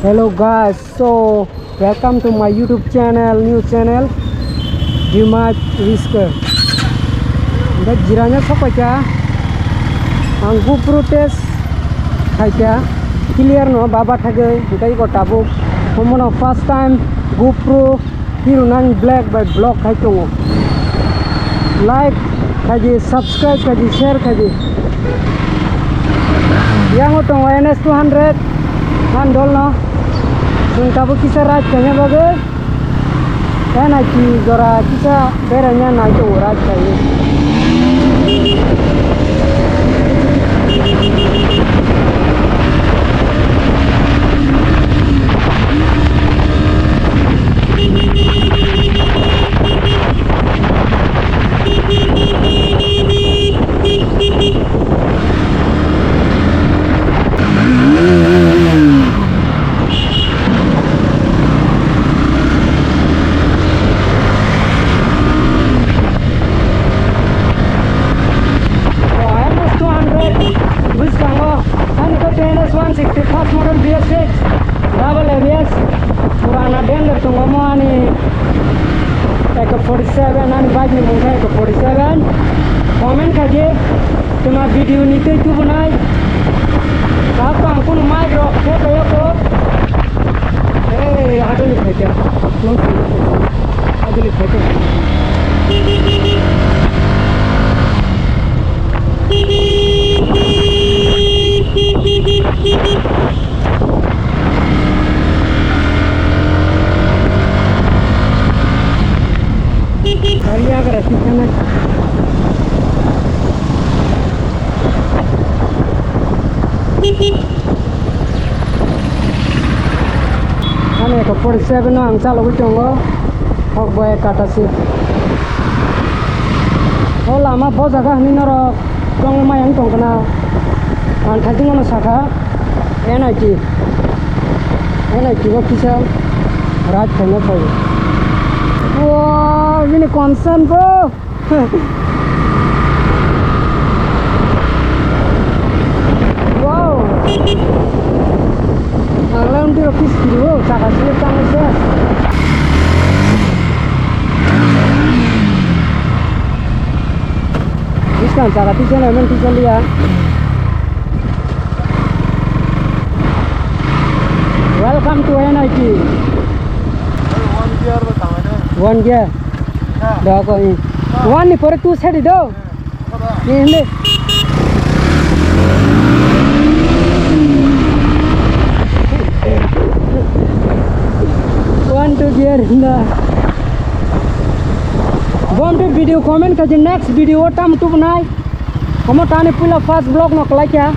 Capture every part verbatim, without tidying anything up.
Hello guys, so welcome to my YouTube channel, new channel, Dimaj Whisker. Hingke jirano sokpaikha, ang GoPro test khaikha, clear no baba thagwi, hingke iko tabuk, omono first time GoPro Hero nine Black bai vlog khai tongo. Like khaidi, subscribe khaidi, share khaidi. Yango tongo N S two hundred handle no. Chwng tabuk kisa ride khaina bagwi N I T jora kisa beraina nai tongo ride khaidi. N S two hundred bwskango, ani khe N S one sixty first model B S six double A B S purana danger tongo mo ani A K forty-seven, ani bike ni mung khe A K forty-seven. Comment khaidi, tuma video ni tei tubunai. Sahak ang kunu mic rok khe kaya ko. Hey, adoni khaikya. Adoni khaikya. Gari agra tikana. Ani A K forty-seven no ang chalogwi tongo, hok bai kata si. O lama bo jaga hwnwi norok tongwi mayang tongkha na. Ang thaitung ano sakha N I T, N I T o kisa ride khaina phaio. Wow, bini concern bo. Wow. Ang lang tiro kis kiro, saka sini tang se. Buskang saka tisa na men tisa liya. Welcome to N I T. One gear. Doko, eh. One ni pore two sadi do. Eh, hindi. One two gear hinda. Bom tu video comment kaji next video tam tu banai. Omo tani puila first vlog no kalaikha.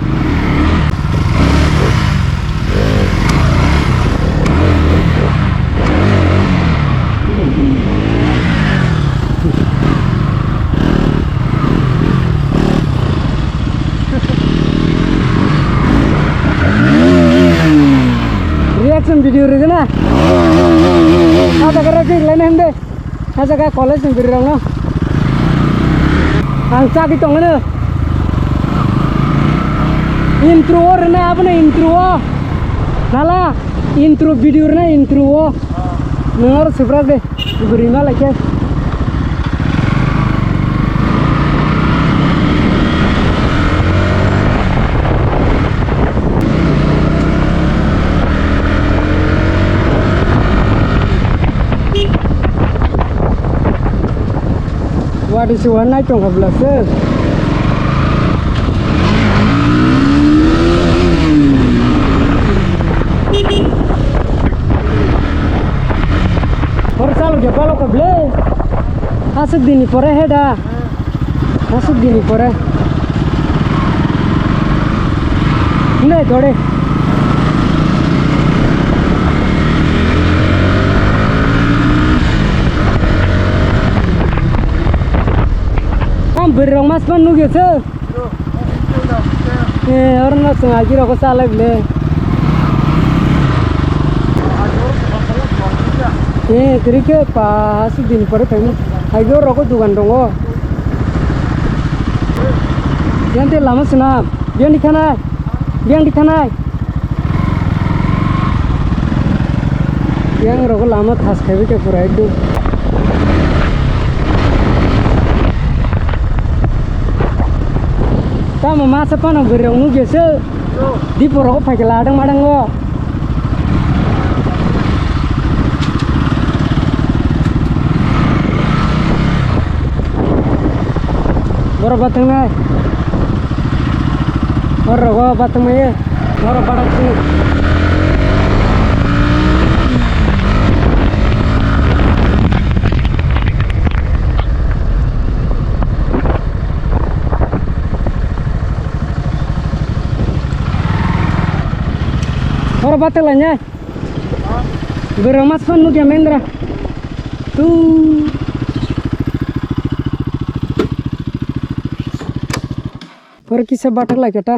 Reaction video rijana. Ada kara jik lene hende. Ajaga college ni bwrwi rok no ang chagwi tongmani. Intro o rwna abono intro o. Nala intro video rwna intro o. Nwng oro swprak de bwrwi ma lai khe. Wadi si wan nai tong kha bwla se. Hor chalo khe palo kha ble. Aswk dini pore he da. Aswk dini pore. Hinai dore. Ang bwrwi rok mas ma nugya se. Eh, oro no chwng agi rok salai bile. Eh, kwrwi khe pa aswk dini pore phaimani. Hai, boro rok dugan tongo. Yang te lama swnam. Yang di thanai. Yang di thanai. Yang rogo lama thas khaiwi khe pura ekdom. Tamo masa phano bwrwi rok nukya se. Dipo rogo phaikhe ladang madang o. Borok bathang nai. Borok rogo bathang mai. Borok bathang sini. Borok bathang lai nai. Borok mas phone nukya mendra. Tu. Pore kisa bathak lai khe ta.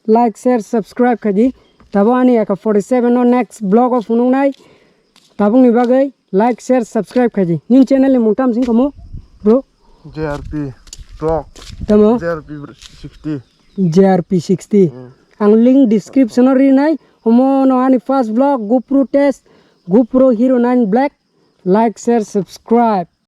Like, share, subscribe khaidi. Tabo ani aka forty seven no next vlog o phunuknai. Tabukni bagwi like, share, subscribe khaidi. Nini channel ni mung tam sing kamo, bro? J R P vlog. Tamo? J R P sixty. J R P sixty. Hmm. Ang link description o rinai. Omo no ani first vlog, GoPro test, GoPro Hero nine Black. Like, share, subscribe.